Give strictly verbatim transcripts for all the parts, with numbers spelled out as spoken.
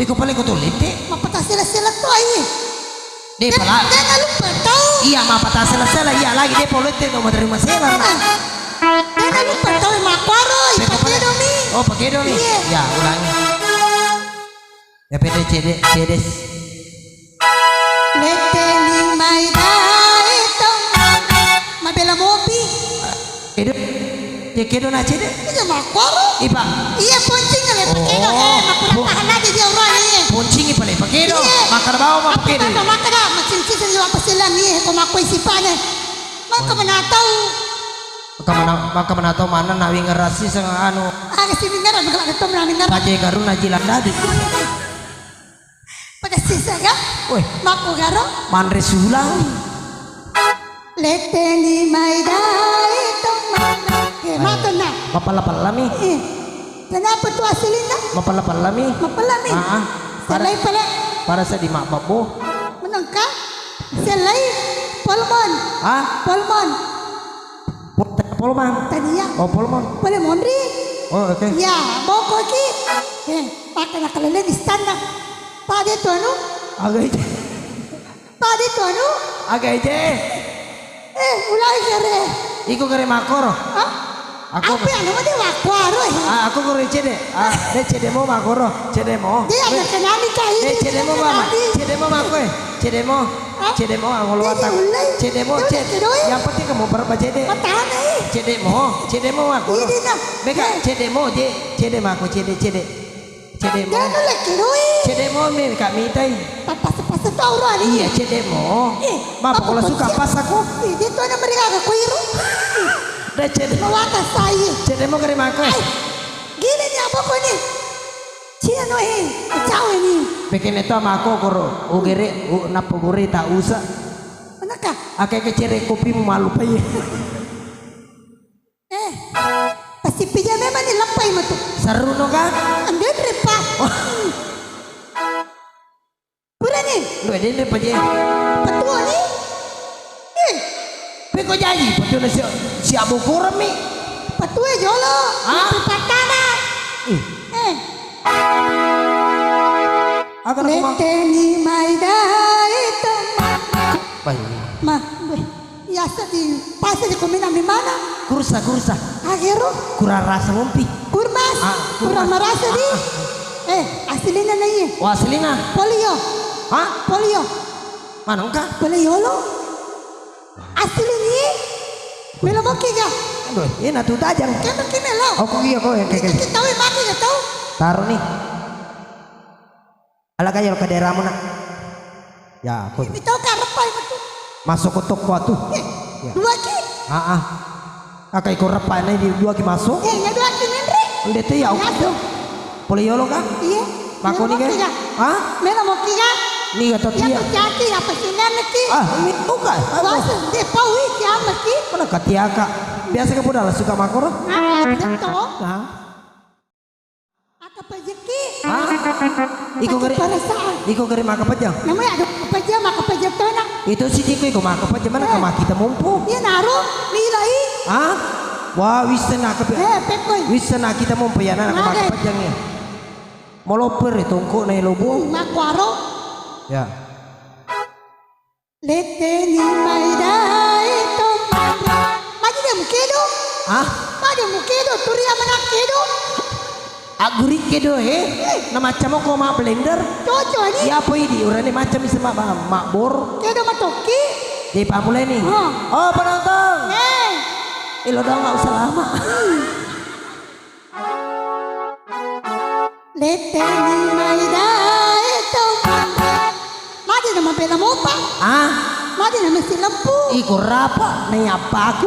Ko pale ko to lette. Mappatasela-sela to ai. De pala. Jangan lupa tau. Iya, mappatasela-sela iya lagi de polette to materima sela. Jangan lupa tau makuaro. Pakedo mi. Oh, pakedo mi. Iya. Ya, ulangi. Ya pede cede cede. Letteni mai dae to. Mabela mopi. Kedo, ya kedo na cede. Iya makkoro. Ipa. Iya poncing le pakedo eh makkurang tahan aja dia orang ini. Poncing ipa le pakedo. Iya. Makkada bawa ma pakedo. Apa makkada macin sisa jua pasilan ni ko makkoi sipane. Maka menatau. Maka mana maka menatau mana nawi ngerasi seng anu. Aga si ningara maka to menani ngarasi. Paje garuna jilan dadi. Pakasisa ga? Woi. Makko garo? Manre sulang. Letteni mai dae to manre. Eh, matonna. Mapalla-pallami. Eh. Kenapa tu aslinya? Mapalla-pallami. Mapallami. Ah, ah. Selai pale. Pada sedih mak babo. Menengka. Selai polmon. Ah? Polmon. Polman. Tania. Oh, polman. Pole monri. Oh, oke. Ya, boko ki. Eh, pakai nak lele di stand. Pade tu anu. Aga ije. Pade tu anu. Aga ije. Eh, mulai kere. Iko kere makoro. Hah? Aku apa yang nama dia makoro eh? Ah, aku kore cede. Ah, de cede mo makoro. Cede mo. Dia ada kenani kai. De cede mo mama. Cede mo makoi. Cede mo. Cedemo angolo wata. Cedemo cede. Yang penting kamu berapa cede? Cedemo, cedemo aku. Mega cedemo je, cedemo aku cede cede. Cedemo. Cedemo me kak mitai. Iya cedemo. Mapa kalau suka pas aku. Dia tuh ada mereka aku iru. Dah cedemo. Mawata saya. Cedemo kari mako. Gini ni apa kau ni? Cina no eh, cawe ni. Pekene to mako koro ugere nappa gure ta usa. Manaka? Ake kecere kopi mu malu paye. Eh, pasti pija memang ni lampai matu. Seru no ka? Ambil repa. Purani. Lu denre paje. Petua ni. Eh. Peko jaji petua na siap siap bokorami. Petua jolo. Ah. Patana. Eh. Aga na kuma. Letteni mai dae to. Baik. Ma, weh. Biasa di pasar di kumina mi mana? Kursa, kursa. Agero? Kurang rasa ngompi. Kurmas? Ah, kurang merasa di. Eh, aslinya na iya. Oh, aslinya. Polio. Hah? Polio. Mana engka? Polio lo. Aslinya. Melo moki ga? Aduh, ini natu tajang. Kan kini lo. Oh, kok iya kok yang kayak. Kita tahu yang mati ga tahu. Taruh nih. Ala kaya ka daerahmu nak. Ya, aku. Itu ka repai betul. Masuk ke toko atu. Eh, dua ki. Ah, ah. Akai ko repai na di dua ki masuk. Eh, ya dua ki nendre. Ndete ya aku. Boleh yolo ka? Iya. Mako ni ka? Hah? Mena mau ki ka? Ni ka totia. Ya hati apa sinan ki? Ah, ini bukan. Wasu de pawi ki ama ki. Mana katiaka? Biasa ke budala suka makoro? Ah, betul. Hah? Maka pejeki. Hah? Iko gere, perasaan. Iko gere maka pejang. Namanya ada pejang, maka pejang tona. Itu si tiko iko maka pejang mana kama kita mumpu? Iya naru, nilai. Hah? Wah, wissena kepe. Eh, pekoi. Wissena kita mumpu ya nana maka pejang ya. Moloper itu engko na lobo. Makuaro. Ya. Letteni mai dae to manre. Magi de mukedo? Hah? Magi mukedo turi amanang kedo? Agguri kedo eh. Na macca moko ma blender. Cocok ni. Ya apa idi urane macam bisa ma ma bor. Kedo matoki. Jadi pamulai ni. Oh penonton. Eh. Ilo dong nggak usah lama. Letteni mai dae to manre. Magi na mabela mopa? Ah? Magi na mesi lempu? Iko rapa na yappaku.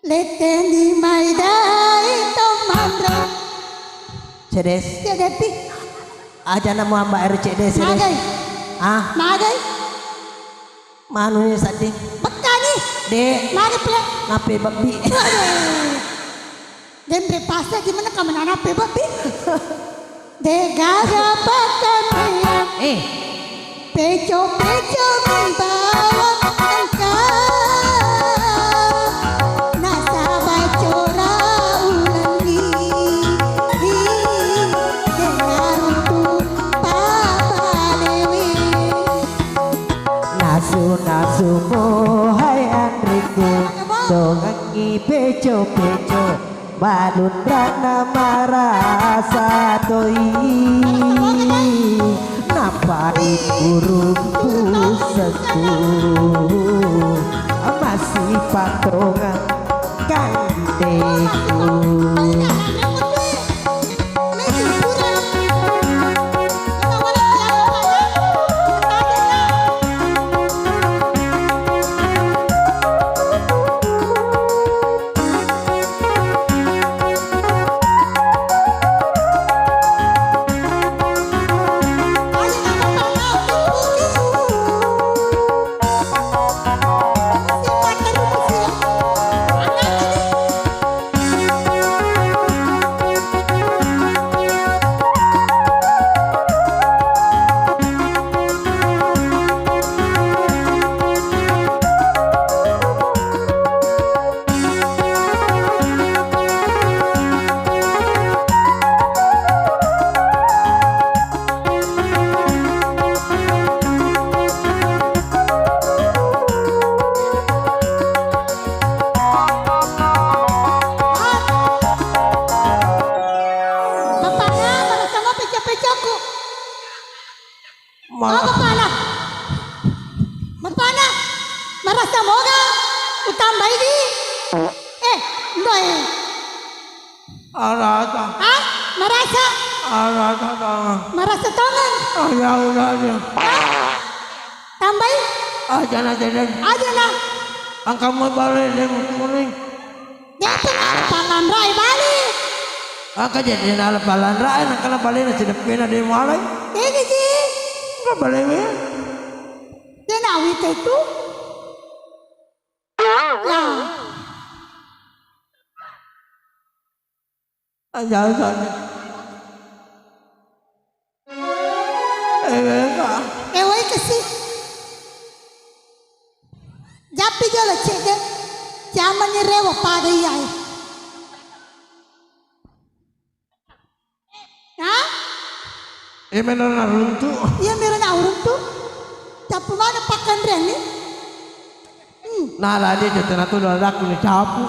Letteni mai dae to manre. Cedes. Cedepi. Aja na muamba air cedes. Magai. Ah? Magai. Manu ni sadding. Bekkani. Dek. Mari pula. Nape babbi. Denre pasa gimana kamu nape babbi? Degaga patamaya. Eh. Peco-peco mi bawang engka. Nasaba cora ulenni. Tongengngi peco-peco, malunrana marasa toi. Napai guru pusekku, masih patongeng kandeku. Bapakna marasa mo peco-pecoku. Ma- Oh, bapakna. Bapakna marasa moga utambai di. Eh, ndoe. Arata. Ah, marasa. Arata tongeng. Marasa tongeng. Aja udah aja. Ah, tambai. Aja na jadi. Aja na. Angka mo bale de muring. Jati na palanrai bali. Angka jadi na palanrai, angka na bale na sideppena de mualai. Ini ji. Angka bale we. Dia na wita itu. Lah. Aja sana. Eh, wega. Eh, wai kasi. Jappi jolo cedde. Jamani rewa pada iyai. Hah? Eh, melo naruntu. Iya, melo naruntu. Cappu mana pakkanreang ni? Hmm. Nah, lah dia tena tu dah aku ni cappu.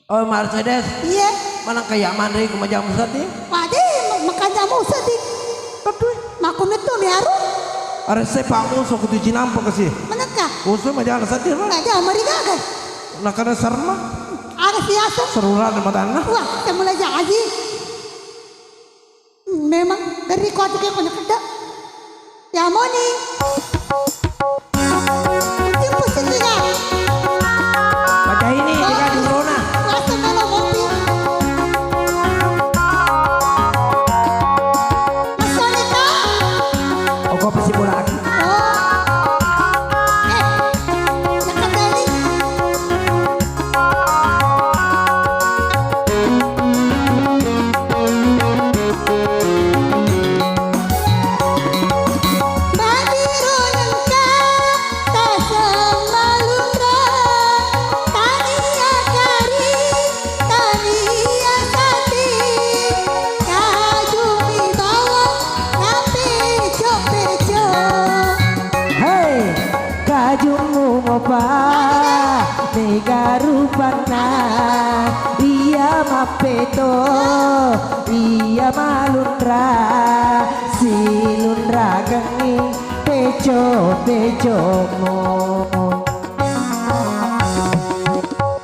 Oh, Mercedes. Iya. Mana kayak manre ku majang musaddi? Wadi, makanya musaddi. Aduh. Maku netu ni aru. Are sepak musuh kutu cinampo kasi. Manakka? Musuh majang saddi, Mas. Aja marigaga. Nakana sarma. Aga siaso. Seruran matanna. Wah, semula jaji. Memang dari kuat ke kena keda. Ya moni. Jemput sendiri. Baca ini, tiga jurona. Rasa kalau kopi. Masalita. Oh, kopi si bola lagi. Oh. Eh, dekat dari. Hei! Kajummu mopa, mega rupanna, iya mappeto, iya malunra, silunrakengngi peco-pecomu.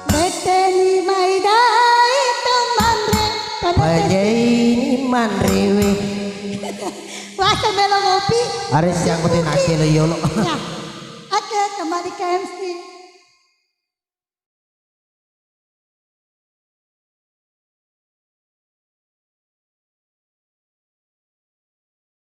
Betteni mai dai to manre, pajaini manrewe. Wasa melo ngopi. Are siang kote nake lo yolo. Ya. Oke, kembali ke M C.